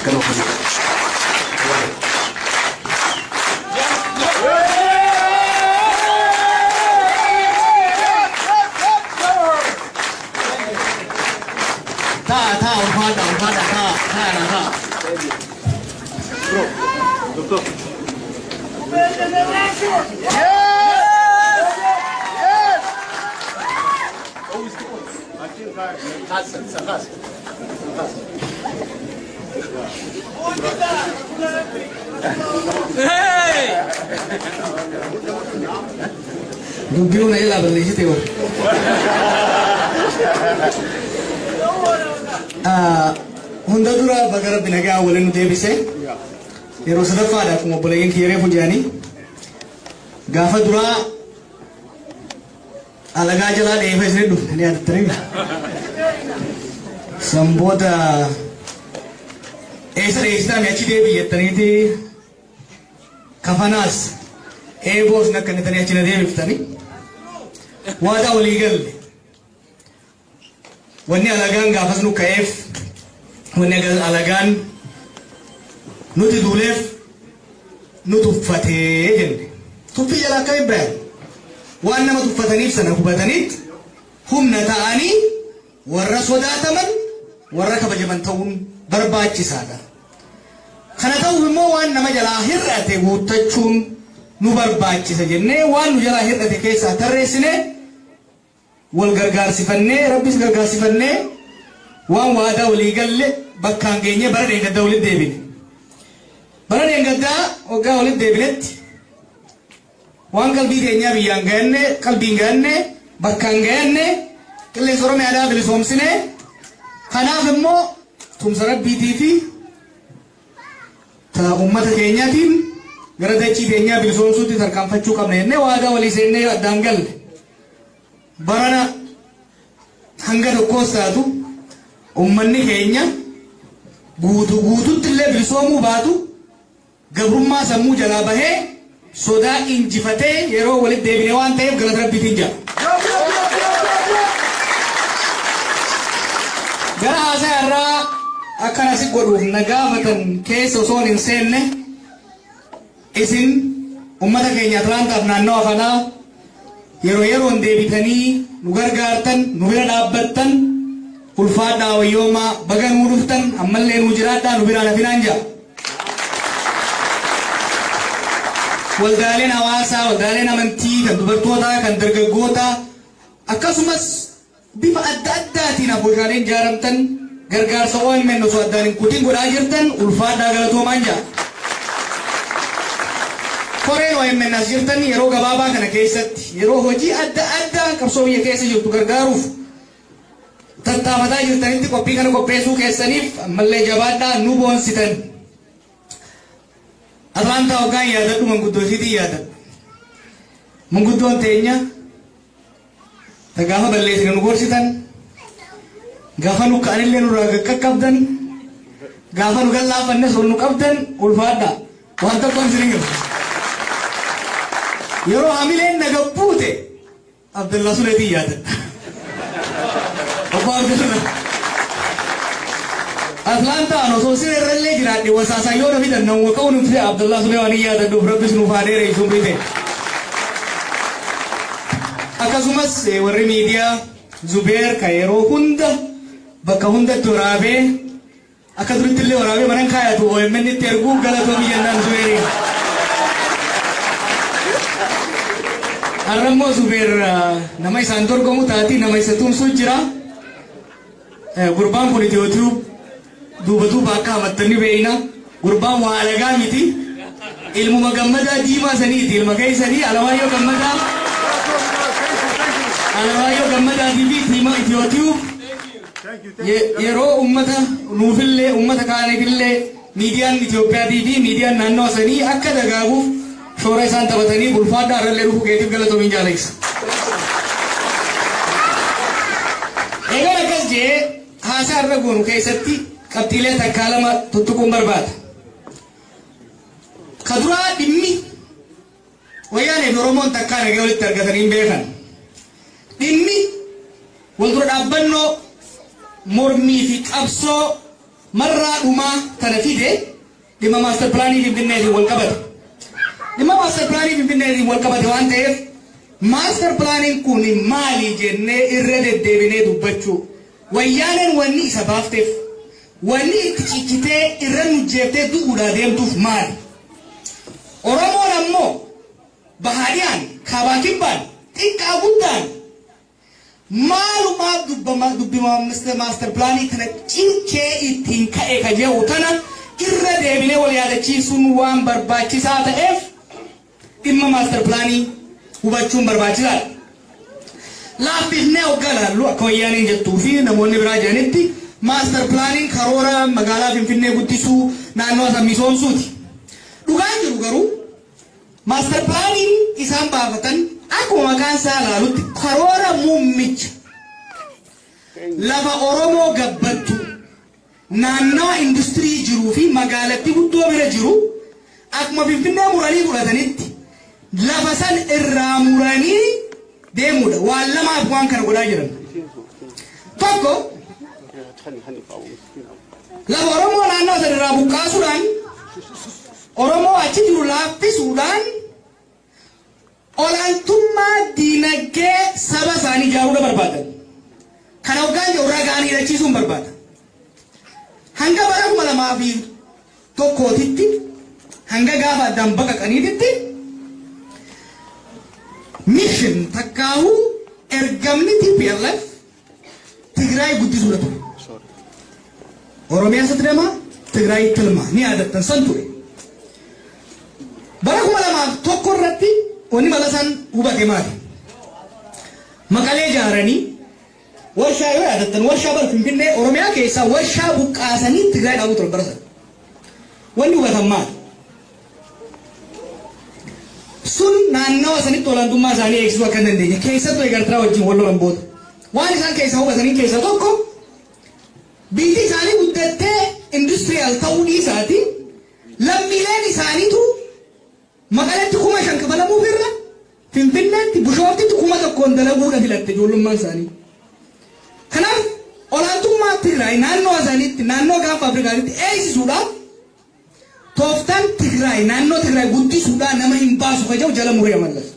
Akkana ofii. Taa taa ulfaadha ulfaadha taa taa na taa. Dubbii hunda jalaa balleessite hoo. Hunda dura baga rabbi nagaa waliin nu deebise. Yeroo sadaffaadha akkuma obboleeyyan kiyya reefu jedhanii. Gaafa duraa alagaa jalaa dheefa isin dhufne ni yaadattanii. San booda eessa dheessitaan achi deebi jettaniiti kafanaas eeboos na kennitanii achi na deebiftanii. Waadaa walii galle. Wanni alagaan gaafas nu ka'eef, wanni alagaan nuti duuleef nu tuffatee jenne. Tuffii jala akkamitti bayan? Waan nama tuffataniif sana hubataniit humna ta'anii warra sodaataman, warra kabajaman ta'uun barbaachisaadha. Kana ta'uuf immoo waan nama jalaa hir'ate guuttachuun nu barbaachisa jennee waan nu jalaa hir'ate keessaa tarreessinee wal gargaarsifannee Rabbis gargaarsifannee waan waadaa walii galle bakkaan geenyee bara dheengaddaa walitti deebine. Bara dheengaddaa waggaa walitti deebinetti waan qalbii teenyaa biyyaan gayanne qalbiin gayanne bakkaan gayanne qilleensa Oromiyaadhaa bilisoomsine kanaaf immoo tumsa Rabbiitii fi ta ummata keenyaatiin gara dachii teenyaa bilisoomsuutti tarkaanfachuu qabna jennee waadaa walii seennee addaan galle. Barana hanga tokkoos taatu ummanni keenya guutuu guututti illee bilisoomuu baatu gabrummaa sammuu jalaa bahee sodaa injifatee yeroo walitti deebine waan ta'eef galata Rabbiitiin jira. Gara haasaa irraa akkan asi godhuuf na gaafatan keessa osoo hin seenne isin ummata keenya Atlaantaaf naannawa kanaa yeroo yeroon deebitanii nu gargaartan, nu bira dhaabbattan, ulfaadhaa wayyoomaa, baga nuu dhuftan, ammallee nuu jiraadhaa, nu biraan hafinaan jaa. Waldaaleen hawaasaa, waldaaleen amantii, kan dubartootaa, kan dargaggootaa, akkasumas bifa adda addaatiin afoshaaleen ijaaramtan gargaarsa OMN osoo addaan hin kutin godhaa jirtan ulfaadhaa galatoomaan jaa. Koreen OMN as jirtan yeroo gabaabaa kana keessatti yeroo hojii adda addaa qabsoo biyya keessa jirtu gargaaruuf tattaafataa jirtanitti qophii kana qopheessuu keessaniif ammallee jabaadhaa nu boonsitan. Atlaantaa hoggaan yaadadhu manguddoo isiitiin yaadadha. Manguddoon teenya ta gaafa balleessine nu gorsitan, gaafa nu ka'anillee nurraa qaqqabdan, gaafa nu gallaafannes ol nu qabdan ulfaadha. Waan tokkoon isin hin Yeroo hamileen na gabbuute Abdallaa Suleetiin yaadadha. Obbo Abdallaa. Atlaantaan osoo siree irrallee jiraadhe wasaasaan yoo na fidan nan waka'uun hin fe'a Abdallaa Sulee waan hin yaadadhuuf Rabbis nuuf haa dheeressu umrii ta'e. Akkasumas warri miidiyaa Zubeer kan yeroo hunda bakka hundatti waraabee akka duritti illee waraabee manan kaayatu OMN itti erguu galatoomi jennaan Zubeeriin. Har'a immoo Zubeer nama isaan dorgomu taati nama isa tumsuu jira. Gurbaan kun Itiyoo duuba duuba akka hamattan ni beeyna. Gurbaan waa alagaa miti. Ilmuma Gammadaa Diimaa saniiti. Ilma keessanii Alamaayyoo Gammadaa. Alamaayyoo Gammadaatii fi tiima Itiyoo yeroo ummata nuufillee ummata kaaniifillee miidiyaan Itiyoophiyaatii fi miidiyaan naannoo sanii akka dagaaguuf shoora isaan taphatanii ulfaadhaa irrallee dhufuu keetiif galatoomiin jaalessa. Egaan akkas jee haasaa irra goonu keessatti qabxiilee takkaa lama tuttuquun barbaada. Ka duraa dhimmi Wayyaanee fi Oromoon takkaa nagaya walitti argatanii hin beekan. Dhimmi wal dura dhaabbannoo mormii fi qabsoo Marraa dhumaa kana fide dhimma master planii Finfinneetiin wal qabate. Dhimma master planii Finfinneetiin wal qabate waan ta'eef, master planiin kun maali jennee irra deddeebinee dubbachuu. Wayyaaneen wanni isa baafteef, wanni itti cichitee irra nujjeeftee du'uudhaa deemtuuf maali? Oromoon ammoo bahaadhiyaan, kaabaa kibbaan, xiqqaa guddaan maalumaaf dubbama dubbima master planii kana cichee ittiin ka'e ka jedhu tana irra deebinee wal yaadachiisuun waan barbaachisaa ta'eef, dhimma master planii hubachuun barbaachisaadha. Laaffifnee hoggaa laallu, akka Wayyaaneen jettuu fi namoonni biraa jedhanitti, master planiin karoora magaalaa Finfinnee guddisuu, naannoo san misoomsuuti. Dhugaan jiru garuu master planiin isaan baafatan akkuma maqaan isaa ilaalutti karoora muummicha lafa Oromoo gabbattu, naannawa industirii jiruu fi magaalattii guddoo bira jiru, akkuma Finfinnee muranii fudhatanitti lafa san irraa muranii deemuudha. Waan lamaaf waan kana godhaa jiran. Tokko, lafa Oromoo naannoo san irraa buqqaasuudhaan, Oromoo achi jiru laaffisuudhaan, olaantummaa diinagdee saba isaanii ijaaruudha barbaadan. Kana hoggaan jiru ragaan hidhachiisuun barbaada. Hanga bara 2001titti, hanga gaafa addaan baqaqaniititti, mission takkaahuu ergamni TPLF Tigraay guddisuudha ture. Oromiyaa sitti deema, Tigraay tilma ni yaadattan san ture. Bara 2001 irratti wanni Malasaan hubate maali? Maqalee ijaaranii warshaa, yoo yaadattan, warshaa bara Finfinnee Oromiyaa keessaa warshaa buqqaasanii Tigraay dhaabuu turan bara sana. Wanni hubatan maali? Sun naannawa sanitti olaantummaa isaanii eegsisuu akka hin dandeenye, keessattuu Eertiraa wajjin wal lolan booda. Waan isaan keessaa hubatanii keessaa tokko, biyyi isaanii guddattee industrial ta'uu dhiisaati, lammiileen isaaniitu Maqaletti 5,000 kafalamuuf irra Finfinneetti Bishooftitti 1,000n dalaguudha filatte ijoollummaan isaanii. Kanaaf olaantummaa Tigraay naannoo isaaniitti, naannoo Gaanfa Afrikaatti eegsisuudhaaf tooftaan Tigraay naannoo Tigraay guddisuudhaan nama hin baasu ka jedhu jala muree Mallas.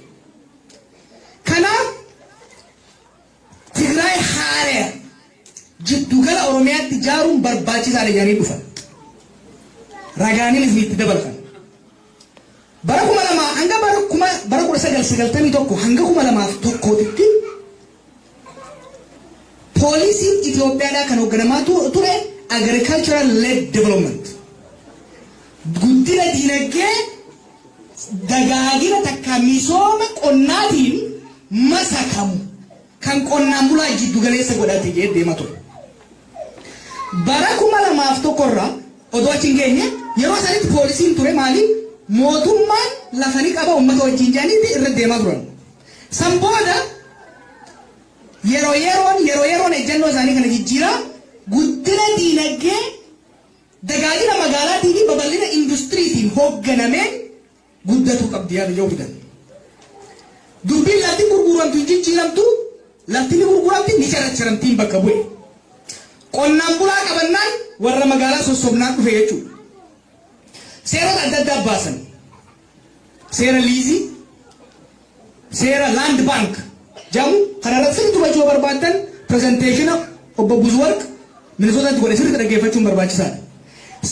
Kanaaf Tigraay haaraa jiddugala Oromiyaatti ijaaruun barbaachisaadha jedhanii dhufan. Ragaaniin isin itti dabalfan. Bara 2000 hanga bara 1991 hanga 2001tti poolisiin Itoophiyaadhaa kan hoogganamaa ture agricultural led development. Guddina diinagdee, dagaagina takka misooma qonnaatiin masakamu kan qonnaan bulaa jiddu galeessa godhate jedhee deemaa ture. Bara 2001rraa odoo achi hin geenye, yeroo sanitti poolisiin ture maali? Mootummaan lafa ni qaba, uummata wajjin jedhaniitti irra deemaa turan. San booda yeroo yeroon ejjennoo isaanii kana jijjiiraa, guddina diinagdee, dagaagina magaalaatii fi babal'ina industiriitiin hoogganameen guddatuu qabdi yaada jedhu fidan. Dubbiin lafti gurguramtu hin jijjiiramtu, lafti ni gurguramti, ni characharamtiin bakka bu'e. Qonnaan bulaa qabannaan warra magaalaa sossobnaan dhufe jechuudha. Seerota adda addaa baasan. Seera liizii, seera land bank jedhamu kanarratti sirriitti hubachuu yoo barbaaddan, presentation obbo Buzuwarq Minisootaatti godhe sirriitti dhaggeeffachuun barbaachisaadha.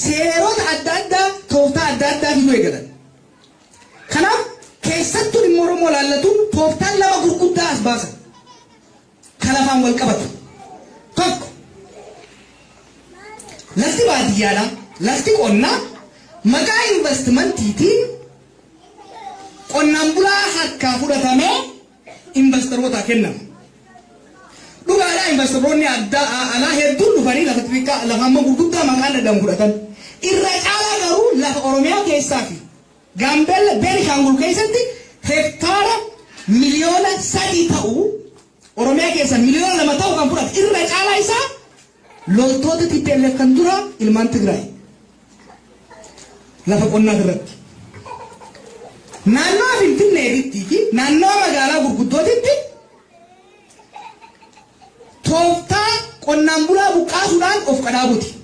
Seerota adda addaa, tooftaa adda addaa fiduu eegalan. Kanaaf keessattuu dhimma Oromoo laallatuun tooftaan lama gurguddaa as baasan. Ka lafaan wal qabatu. Tokko, lafti baadiyyaadhaa, lafti qonnaa maqaa investmentiitiin qonnaan bulaa harkaa fudhatamee investorootaa kennama. Dhugaadhaa, investoroonni adda alaa hedduun dhufanii lafa xixiqqaa, lafa amma gurguddaa maqaan dhadhamu fudhatan. Irra caalaa garuu lafa Oromiyaa keessaa fi Gaambeella, Beenishaangul keessatti hektaara 3 miliyoona ta'u, Oromiyaa keessa 2 miliyoona ta'u kan fudhate irra caalaa isaa loltoota TPLF kan dura, ilmaan Tigraay, lafa qonnaa irratti. Naannoo Finfinneetitti fi naannoo magaalaa gurguddootitti tooftaa qonnaan bulaa buqqaasuudhaan of qadhaabuti.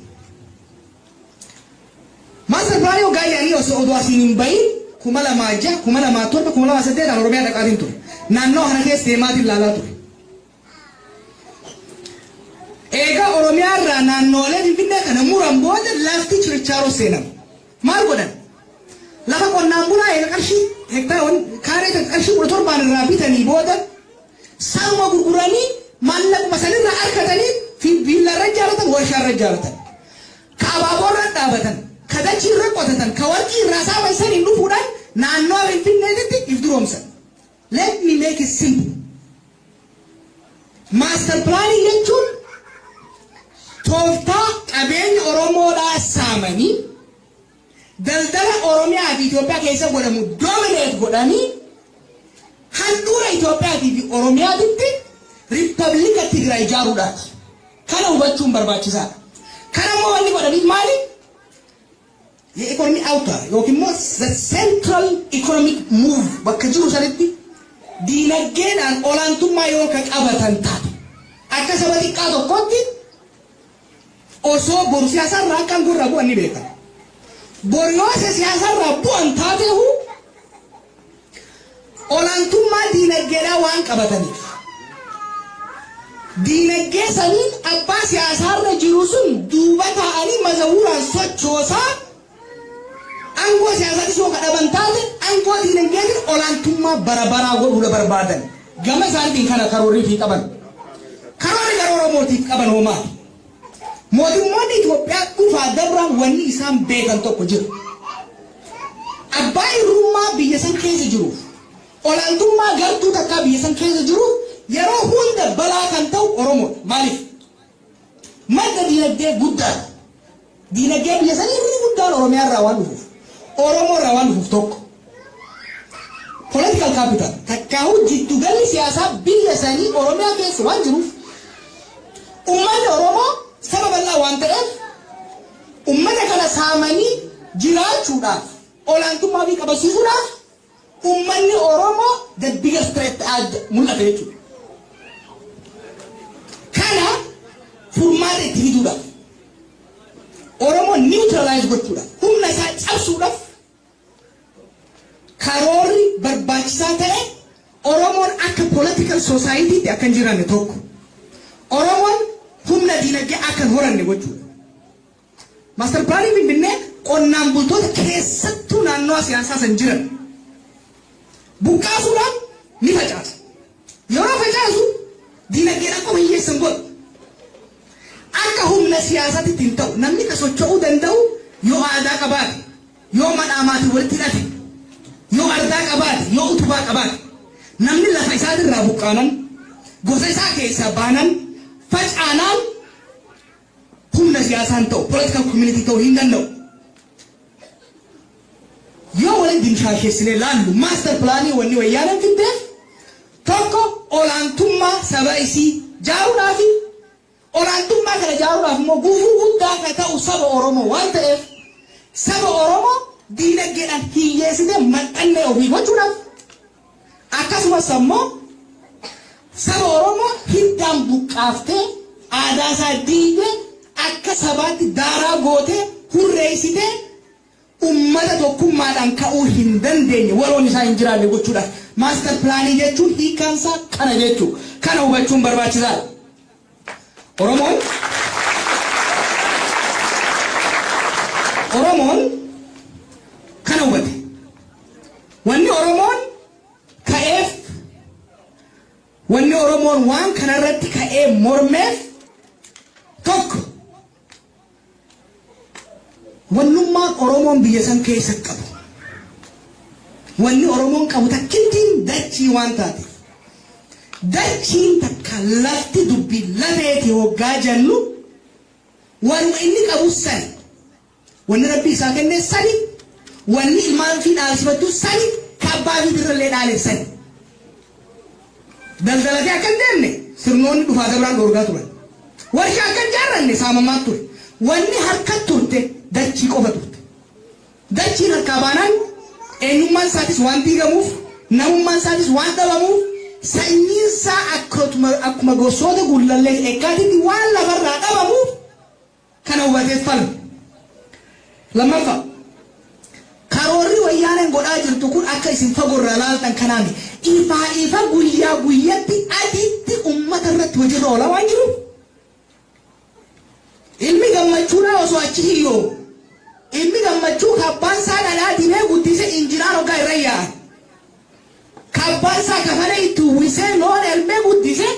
Planii hoggaa jedhanii osoo odoo asiin hin bahin 2006, 2007, 2008 an Oromiyaa dhaqaatiin ture. Naannoo kana keessa deemaatiin laalaa ture. Egaa Oromiyaa irraa naannoolee Finfinnee kana muran booda lafti chirchaaroo seenama. Maal godhan? Lafa qonnaan bulaa eega qarshii hektaara kaaree qarshii 17n irraa bitanii booda sanuma gurguranii maallaquma sanirraa argatanii fi viillaa irra ijaarratan, warshaa irra ijaarratan. Ka abaaboo irra dhaabatan, ka dachii irra qotatan, ka warqii irraa saaman saniin dhufuudhaan naannoo Finfinneetitti if duroomsan. Let me make it simple. Master planii jechuun tooftaa qabeenya Oromoodhaa saamanii daldala Oromiyaa fi Itoophiyaa keessa godhamu dominate godhanii handhuura Itoophiyaatii fi Oromiyaatitti Riippablika Tigraay ijaaruudhaati. Kana hubachuun barbaachisaadha. Kana immoo wanni godhaniif maali? የኢኮኖሚ አውታር yookiin immoo the central economic move bakka jiru sanitti diinagdeedhaan olaantummaa yoo ka qabatan taate, akka saba xiqqaa tokkotti osoo boru siyaasarraa akka aangoo bu'an ni beekan. Boru yoo isa siyaasarraa bu'an taateehu, olaantummaa diinagdeedhaa waan qabataniif, diinagdee saniin abbaa siyaasaarra jiru sun duuba taa'anii mazawuraan sochoosaa, aangoo siyaasaatis yoo kadhaban taate, aangoo diinagdeetiin olaantummaa bara baraa godhuudha barbaadan. Gama isaaniitiin kana karoorrii fi qaban. Karoorri gara Oromootiif qaban hoo maali? Mootummoonni Itoophiyaa dhufaa dabraan wanni isaan beekan tokko jira. Abbaa irrummaa biyya san keessa jiruuf, olaantummaa gartuu takkaa biyya san keessa jiruuf yeroo hunda balaa kan ta'u Oromoodha. Maaliif? Madda diinagdee guddaadha. Diinagdee biyya sanii inni guddaan Oromiyaa irraa waan dhufuuf, Oromoo irraa waan dhufuuf tokko. Political capital takkaahuu jiddugalli siyaasaa biyya sanii Oromiyaa keessa waan jiruuf, uummanni Oromoo saba bal'aa waan ta'eef, uummata kana saamanii jiraachuudhaaf, olaantummaa fi qabasiisuudhaaf uummanni Oromoo the biggest threat ta'aa mul'ata jechuudha. Kana furmaata itti fiduudhaaf, Oromoo neutralize gochuudhaaf, humna isaa cabsuudhaaf karoorri barbaachisaa ta'e Oromoon akka political society akka hin jiraanne tokko. Oromoon humna diinagdee akka hin horanne gochuudha. Master planii Finfinnee qonnaan bultoota keessattuu naannoo siyaasaa san jiran buqqaasuudhaan ni facaasa. Yeroo facaasu diinagdeedhaan qofa hiyyeessan godhu. Akka humna siyaasaatti hin ta'u. Namni ka socho'uu danda'u yoo aadaa qabaate, yoo madhaa maatii walitti hidhate, yoo ardaa qabaate, yoo utubaa qabaate. Namni lafa isaatirraa buqqaanan, gosa isaa keessaa baanan, facaanaan humna siyaasaan ta'u, political community ta'uu hin danda'u. Yoo waliin dimshaasheessinee laallu, master planii wanni Wayyaaneen fiddeef tokko olaantummaa saba isii jaaruudhaafi, olaantummaa kana jaaruudhaaf immoo gufuu guddaa ka ta'u saba Oromoo waan ta'eef, saba Oromoo diinagdeedhaan hiyyeessitee maxxannee ofii gochuudhaaf, akkasumas ammoo saba Oromoo hiddaan buqqaaftee, aadaa isaa diigdee, akka sabaatti daaraa gootee hurreessitee, ummata tokkummaadhaan ka'uu hin dandeenye, waloon isaa hin jiraanne gochuudhaaf. Master planii jechuun hiikkaansaa kana jechuu. Kana hubachuun barbaachisaadha. Oromoon kana hubate. Wanni Oromoon ka'eef, wanni Oromoon waan kanarratti ka'ee mormeef tokko, wannummaan Oromoon biyya san keessa qabu, wanni Oromoon qabu takkittiin dachii waan taateef, dachiin takka lafti dubbii lafeeti hoggaa jennu, wanuma inni qabu sani, wanni Rabbi isaa kenne sani, wanni ilmaan fi dhaalsifattu sani, ka abbaa fi dirrallee dhaale sani. Daldalatee akka hin deemne sirnoonni dhufaa dabraan dhoorgaa turan. Warshaa akka hin jaarranne saamamaa ture. Wanni harka turte dachii qofa turte. Dachiin harkaa baanaan eenyummaan isaatis waan diigamuuf, namummaan isaatis waan dhabamuuf, sanyiin isaa akkuma gosoota gullallee ekkaatitti waan lafarraa dhabamuuf kana hubatee falme. Lammaffaa, Karoorri Wayyaaneen godhaa jirtu kun akka isin fagoorraa laaltan kanaami. Ifaa ifa guyyaa guyyatti adiitti ummata irratti hojiirra oolaa waan jiruuf. Ilmi Gammachuudhaa osoo achi hiyyoomu, ilmi Gammachuu ka abbaan isaa dhadhaa dibee guddise injiraan hoggaa irra yaa'an. Ka abbaan isaa kafana itti uwwisee loon elmee guddise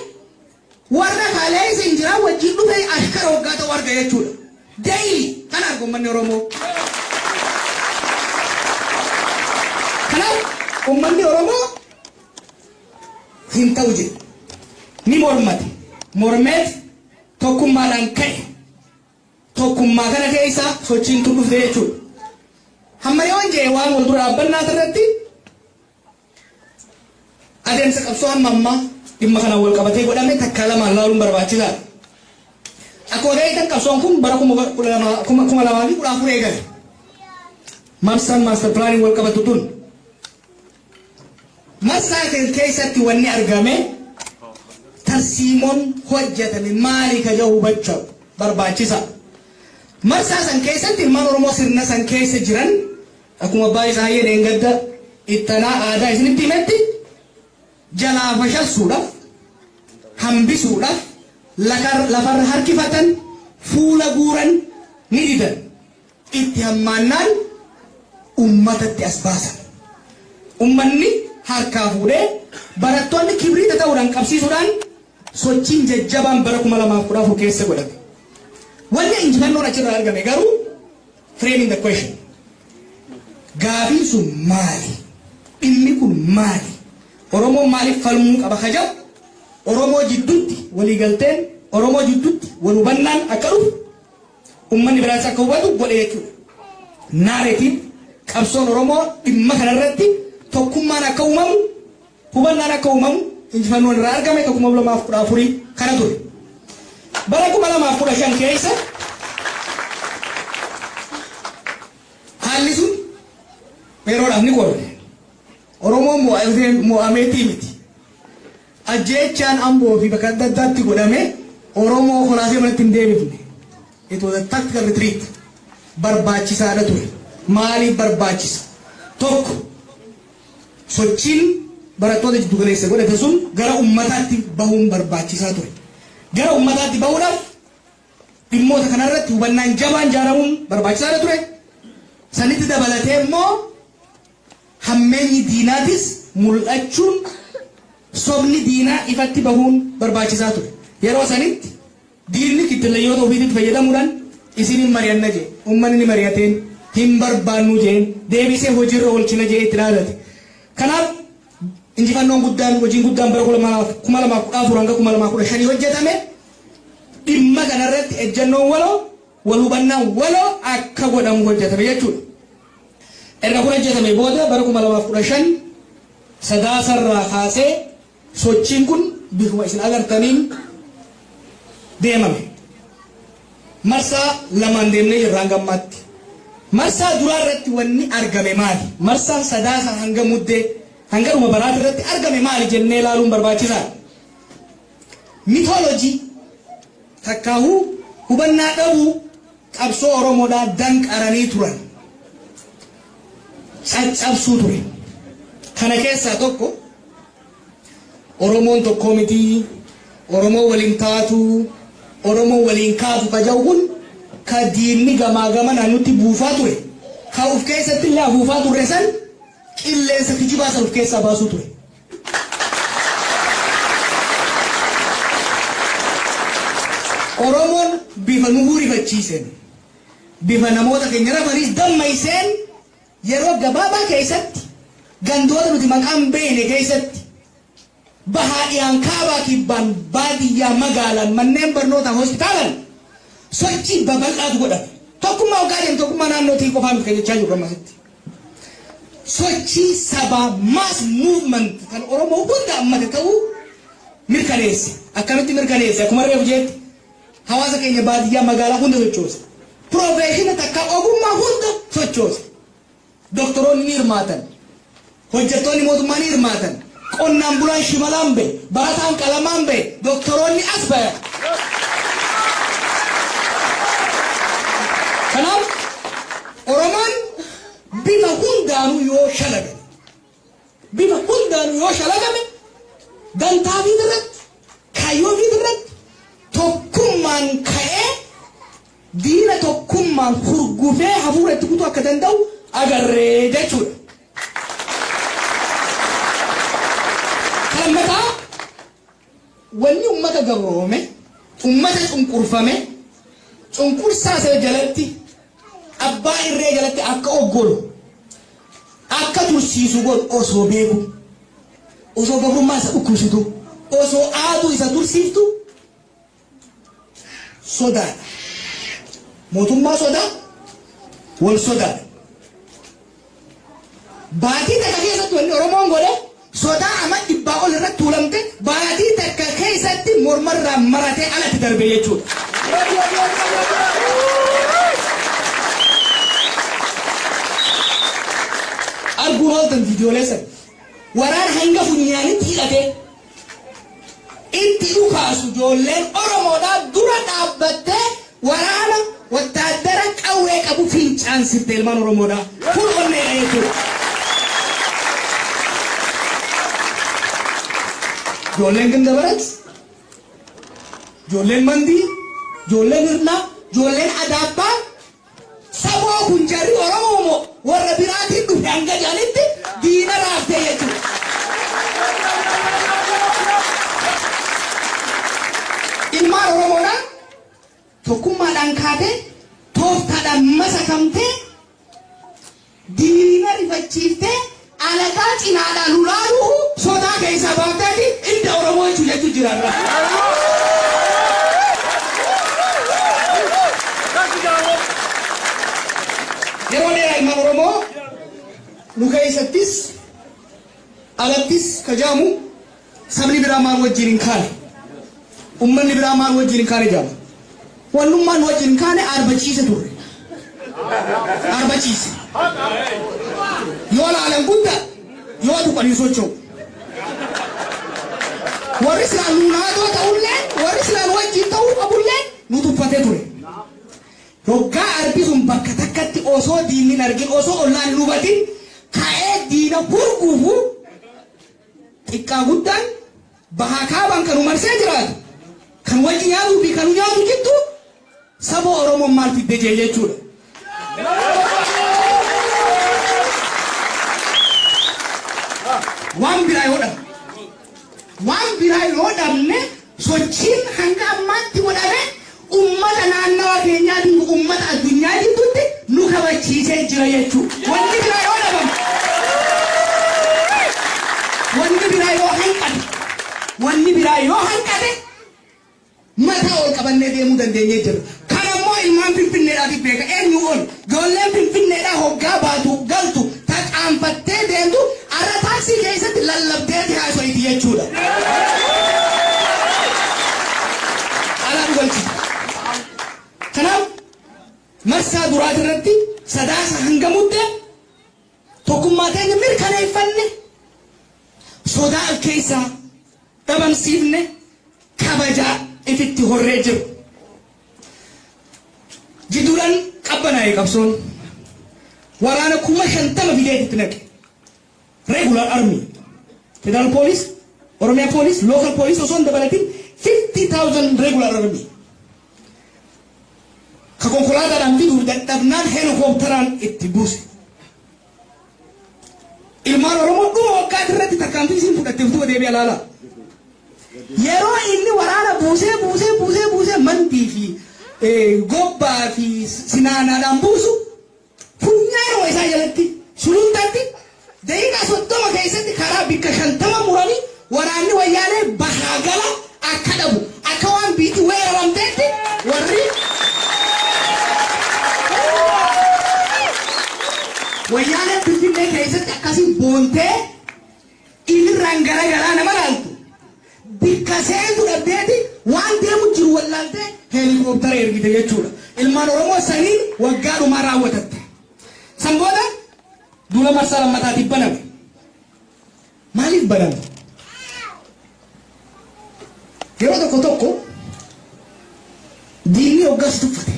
warra kaleessa injiraan wajjin dhufe ashkara hoggaa ta'u arga jechuudha. Daily kana arga uummanni Oromoo. Kanaaf uummanni Oromoo hin ta'u jedhe. Ni mormate. Mormeet tokkummaadhaan ka'e. Tokkummaa kana keessa sochiin tun dhufte jechuudha. Hamma yoon jee waan wal dura dhaabbannaa irratti adeemsa qabsoo hamma ammaa dhimma kanaan wal qabatee godhame takkaa lamaan laaluun barbaachisaadha. Akkuma beektan, qabsoon kun bara 2014 eegale. Marsaan master planiin wal qabatu tun. Marsaa keessatti wanni argame, tarsiimoon hojjetame maali ka jedhu hubachuu barbaachisa. Marsaa san keessatti ilmaan Oromoo sirna san keessa jiran, akkuma abbaa isaa dheengadda ittanaa aadaa isinitti himetti, jalaa fashalsuudhaaf, hambisuudhaaf lafarra harkifatan, fuula guuran, ni didan. Itti hammaannaan ummatatti as baasan. Ummanni harkaa fuudhee barattoonni kibriita ta'uudhaan qabsiisuudhaan sochiin jajjabaan bara 2014 keessa godhame. Wanni injifannoon achirraa argame garuu framing the question. Gaafiin sun maali? Dhimmi kun maali? Oromoon maaliif falmuu qaba ka jedhu, Oromoo jidduutti waliigalteen, Oromoo jidduutti wal hubannaan akka dhufu, ummanni biraas akka hubatu godhe jechuudha. Narrative qabsoon Oromoo dhimma kanarratti tokkummaan akka uumamu, hubannaan akka uumamu injifannoon irraa argame ka 2014 kana ture. Bara 2015 keessa haalli sun yeroodhaaf ni qorre. Oromoon mo'ameetii miti. Ajjeechaan Amboo fi bakka adda addaatti godhame Oromoo kolaasee manatti hin deebifne. It was a tactical retreat. Barbaachisaadha ture. Maaliif barbaachisa? Tokko, sochiin barattoota jiddu galeessa godhate sun gara ummataatti bahuun barbaachisaa ture. Gara ummataatti bahuudhaaf dhimmoota kanarratti hubannaan jabaan ijaaramuun barbaachisaadha ture. Sanitti dabalatee immoo hammeenyi diinaatis mul'achuun, sobni diinaa ifatti bahuun barbaachisaa ture. Yeroo sanitti diinni kittilayyoota ofiitti fayyadamuudhaan isinin mari'anna jee, uummanni ni mari'ateen, hin barbaannu jeen, deebisee hojiirra oolchina jee itti dhaadate. Kanaaf injifannoon guddaan, hojiin guddaan bara 2014 hanga 2015 hojjetame dhimma kanarratti ejjennoon waloo, wal hubannaan waloo akka godhamu hojjetame jechuudha. Erga kun hojjetame booda bara 2015 Sadaasarraa kaasee sochiin kun bifuma isin agartaniin deemame. Marsaa lamaan deemnee jirra hanga ammaatti. Marsaa duraa irratti wanni argame maali? Marsaan Sadaasa hanga Muddee, hanga dhuma baraati irratti argame maali jennee ilaaluun barbaachisaadha. Mythology takkaahuu hubannaa dhabuu qabsoo Oromoodhaa danqaranii turan. Caccabsuu ture. Kana keessaa tokko Oromoon tokkoo miti, Oromoon waliin taatu, Oromoon waliin kaatu ka jedhu kun ka diinni gamaa gamanaan nutti buufaa ture. Ka uf keessatti illee afuufaa turre san, qilleensa kijibaa san uf keessaa baasuu ture. Oromoon bifa nu hurifachiiseen, bifa namoota keenya rafaniis dammayseen, yeroo gabaabaa keessatti gandoota nuti maqaan beekne keessatti bahaa dhiyaan, kaabaa kibbaan, baadiyyaa magaalaan, manneen barnootaa, hospitaalaan sochii babal'aatu godhame. Tokkummaa hoggaa jennu tokkummaa naannootii qofaa miti kan jechaa jirru ammasitti. Sochii sabaa, mass movement, kan Oromoo hunda hammate ta'uu mirkaneesse. Akkamitti mirkaneesse? Akkuma reefu jeetti, hawaasa keenya baadiyyaa magaalaa hunda sochoose. Profession takka ogummaa hunda sochoose. Doktoroonni ni hirmaatan. Hojjettoonni mootummaa ni hirmaatan. Qonnaan bulaan shimalaan bahe, barataan qalamaan bahe, doktoroonni as bayan. Kanaaf Oromoon bifa hundaan hundaanuu yoo shalagame, bifa hundaanuu yoo shalagame, dantaa fi irratti, kaayyoo fi irratti tokkummaan ka'ee diina tokkummaan hurgufee hafuura itti kutuu akka danda'u agarree jechuudha. Lammataa, wanni ummata gabroome, ummata cunqurfame, cunqursaa sana jalatti, abbaa irree jalatti akka oggolu, akka tursiisu godhu osoo beeku, osoo gabrummaa isa dhukkubsitu, osoo aaduu isa tursiiftu, sodaadha. Mootummaa sodaa, wal sodaadha. Baatii takka keessatti wanni Oromoon godhe, sodaa ama 100 ol irratti tuulamte baatii takka keessatti mormarraa maratee alatti darbe jechuudha. Arguun ooltan viidiyoolee sana. Waraana hanga funyaanitti hidhatee itti dhukaasu, ijoolleen Oromoodhaa dura dhaabbattee waraana wattaaddara qawwee qabu fincaansifte ilmaan Oromoodhaa. Kun onneedha jechuudha. Ijoolleen Gindabarat, ijoolleen Mandii, ijoolleen Hirnaa, ijoolleen Adaabbaa, saboo kun jarri Oromoo moo warra biraatiin dhufe hanga jedhanitti diina raaftee jechuudha. Ilmaan Oromoodhaa tokkummaadhaan kaatee, tooftaadhaan masakamtee, diina rifachiiftee, alagaa cinaadhaan lulaaluu sodaa keessaa baafteeti inda Oromoo jechuu jechuu jiraarra. Yeroo dheeraa ilmaan Oromoo nu keessattis alattis kajaamu, sabni biraa maal wajjin hin kaane, ummanni biraa maal wajjin hin kaane jaama. Wannummaan nu wajjin hin kaane arba ciise turre. Arba ciise. Yoo laalan guddaa, yoo tuqan hin socho'u. Warri silaan nuunaatoo ta'ullee, warri silaan wajjin ta'uu qabullee nu tuffatee ture. Hoggaa arbi sun bakka takkatti osoo diinni hin argin, osoo ollaan hin hubatin ka'ee diina hurguufu, xiqqaa guddaan, bahaa kaabaan kan marsee jiraatu, kan wajji nyaatuu fi kan nyaatu jittu, saba Oromoon maal fidde jee jechuudha. Waan biraa yoo dhabne, waan biraa yoo dhabne, sochiin hanga ammaatti godhame ummata naannawa keenyaatiif ummata addunyaa jidduutti nu kabachiisee jira jechuudha. Wanni biraa yoo dhabame, wanni biraa yoo hanqate, wanni biraa yoo hanqate, mataa ol qabannee deemuu dandeenyee jirra. Kan ammoo ilmaan Finfinneedhaatiif beeka eenyu ol. Ijoolleen Finfinneedhaa hoggaa baatu galtu taqaanfattee deemtu, arra taaksii keessatti lallabdeeti haasoyti jechuudha. Alaa dhugalchiti. Kanaaf marsaa duraati irratti Sadaasa hanga Muddee tokkummaa keenya mirkaneeffanne, sodaa of keessaa dhabamsiifne, kabajaa ifitti horree jiru. Jidduudhaan qabbanaa'e qabsoon, waraana 50,000 fidee itti naqe. Regular army, federal police, Oromiyaa police, local police osoo hin dabalatin 50,000 regular army. Ka konkolaataadhaan fiduuf dadhabnaan heelikoopteraan itti buuse. Ilmaan Oromoo dhuma waggaa irratti tarkaanfii isiin fudhatte utuu deebi'a ilaalaa. Yeroo inni waraana buusee buusee buusee buusee Mandii fi Gobbaa fi Sinaanaadhaan buusu, funyaanuma isaa jalatti Sulultaatti daqiiqaa 30 keessatti karaa bikka 50 muranii, waraanni Wayyaanee bahaa gala akka dhabu, akka waan biitti weeraramteetti, warri Wayyaanee Finfinnee keessatti akkasii boontee ifirraan garagalaa nama laaltu, bikka seentu dhabdeeti waan deemu jiru wallaaltee heelikooptara ergite jechuudha. Ilmaan Oromoo saniin waggaa dhumaa raawwatatte. San booda duula marsaa lammataatiif baname. Maaliif baname? Yeroo tokko tokko diinni hoggaas tuffate.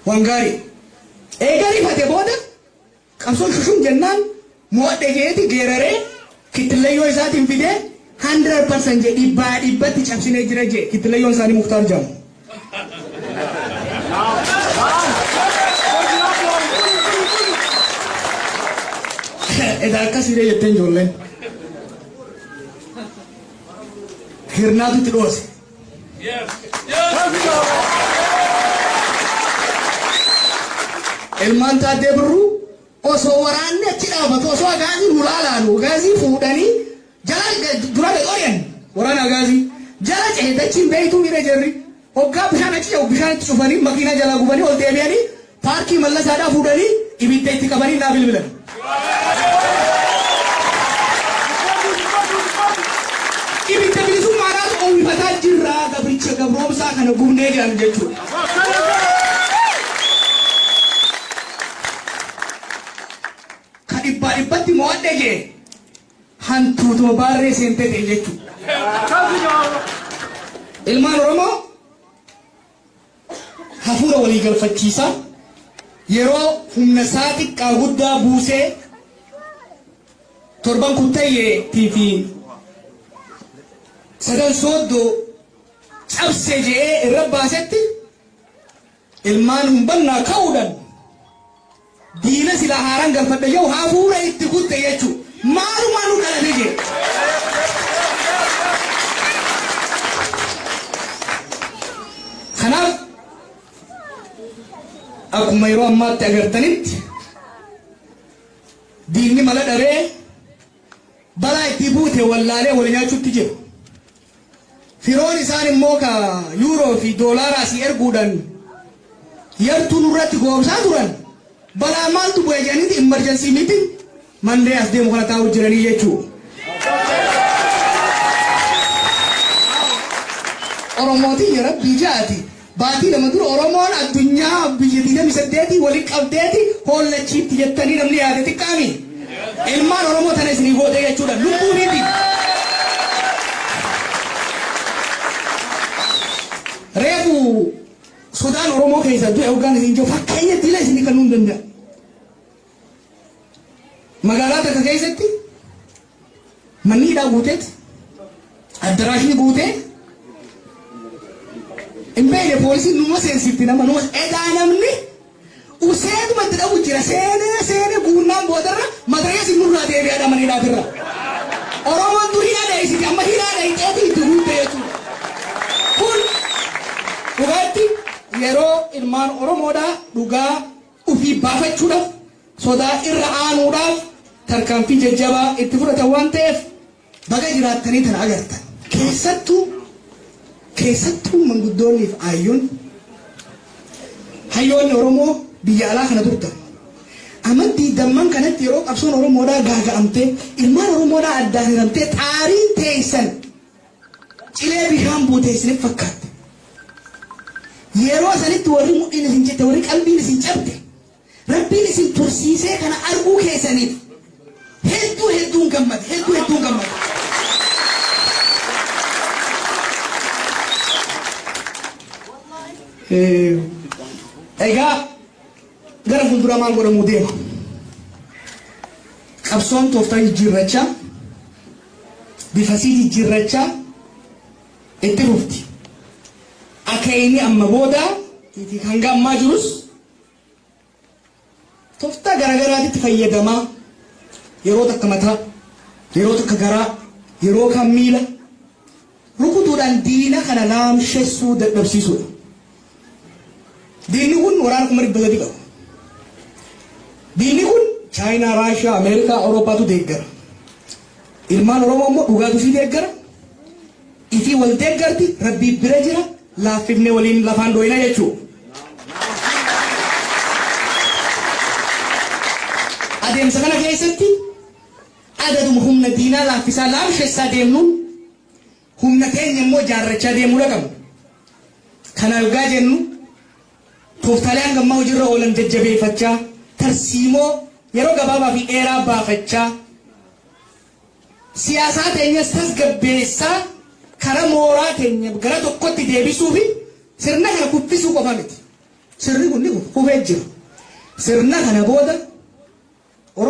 Waan gaarii. Eega rifate booda qabsoo Qabsoon shushum jennaan mo'adhe jeeti geeraree kittillayyoo isaatiin fidee 100% jee dhibbaa dhibbatti cabsinee jira jee kittillayyoon isaanii Muktaar jedhamu. Edaa akkasii jetteen ijoolleen. Hirnaatu itti dhoose. Ilmaan Taaddee Birruu osoo waraanni achi dhaabatu osoo agaaziin hulaa laalu agaazii fuudhanii jala dura gad ori'an waraana agaazii jala cehe dachiin beeytuu miira jarri hoggaa bishaan achi cehu bishaan itti cufanii makiinaa jalaa gubanii ol deebi'anii paarkii mallasaadhaa fuudhanii ibidda itti qabanii naa bilbilan. Ibidda bilisummaadhaatu oowwifataa jirra gabricha gabroomsaa kana gubnee jedhan jechuudha. Ka dhibbaa dhibbatti mo'adhe jee hantuutuma baarree seentee ta'e jechuudha. Ilmaan Oromoo hafuura walii galfachiisaa yeroo humna isaa xiqqaa guddaa buusee torban kuttayyeetii fi sadan sooddoo cabse je'ee irra baasetti ilmaan humbannaa ka'uudhaan diina silaa haaraan galfadhe jedhu hafuura itti kutte jechuudha. Maalumaa nu dhalate jee. Kanaaf akkuma yeroo ammaatti agartanitti diinni mala dhabee balaa itti buute wallaalee wal nyaachuutti jira. Firoon isaan immoo ka yuuroo fi doolaara asii erguudhaan yartuu nurratti goobsaa turan balaa maaltu bu'e jedhaniiti emergency meeting mandee as deemu kana taa'u jiranii jechuudha. Oromootiin rabbii jaati baatii 2 dura Oromoon addunyaa biyya 28 waliin qabdeeti hoollachiifti jettanii namni yaade xiqqaami. Ilmaan Oromoo tana isinii goote jechuudha lubbuu miti. Reefu sodaan Oromoo keessa du'e hoggaan isin jiru fakkeenya dila isinii kennuu hin danda'a. Magaalaa takka keessatti manni hidhaa guuteet addaraashni guutee hin beekne poolisiin numa seensifti nama numa edaa namni useetuma itti dhabu jira seenee seenee guunnaan boodarra matarees nurraa deebi'aadha mana hidhaatirra. Oromoon dur hidhaa dheessiti amma hidhaa dheessiteeti itti guutte jechuudha. Kun dhugaatti yeroo ilmaan Oromoodhaa dhugaa ofii baafachuudhaaf sodaa irra aanuudhaaf tarkaanfii jajjabaa itti fudhatan waan ta'eef baga jiraattanii tana agartan. Keessattuu keessattuu manguddoonnii fi aayyoon hayyoonni Oromoo biyya alaa kana turtan. Amantii damman kanatti yeroo qabsoon Oromoodhaa gaaga'amtee ilmaan Oromoodhaa addaan hiramtee xaariin teessan cilee bishaan buutee isiniif fakkaatte. Yeroo sanitti warri mudhiin isin jette warri qalbiin isin cabde Rabbiin isin tursiisee kana arguu keessaniif hedduu hedduun gammade hedduu hedduun gammade. Egaa gara fuulduraa maal godhamuu deema? Qabsoon tooftaa jijjiirrachaa bifasii jijjiirrachaa itti fufti. Akeekni amma booda hanga ammaa jirus tooftaa garaagaraatitti fayyadamaa yeroo takka mataa, yeroo takka garaa, yeroo kan miila rukutuudhaan diina kana laamshessuu dadhabsiisuudha. Diinni kun waraana 300,000 qaba. Diinni kun Chaayinaa, Raashiyaa, Ameerikaa, Awurooppaatu deeggara. Ilmaan Oromoo immoo dhugaatu sii deeggara. Ifii wal deeggarti, rabbii bira jira, laaffifnee waliin lafaan dhoyina jechuudha. Adeemsa kana keessatti adaduma humna diinaa laaffisaa laamshessaa deemnuun humna keenya immoo jaarrachaa deemuu qabna. Kana yoggaa jennu tooftaalee hanga ammaa hojiirra oolan jajjabeeffachaa tarsiimoo yeroo gabaabaa fi dheeraa baafachaa siyaasaa teenyas tasgabbeessaa karaa mooraa keenya gara tokkotti deebisuu fi sirna kana kuffisuu qofa miti. Sirni kun ni kufee jira. Sirna kana booda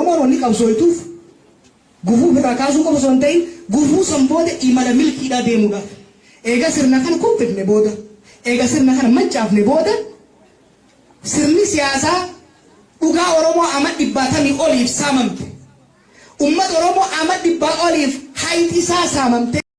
Oromoon wanni qabsooytuuf gufuu ofirraa kaasuu qofa osoo hin ta'in, gufuu san booda imala milkiidhaa deemuudhaaf. Eega sirna kana kuffifne booda, eega sirna kana mancaafne booda, sirni siyaasaa dhugaa Oromoo ama 150 oliif saamamte. Uummata Oromoo ama 100 oliif hayti isaa saamamte.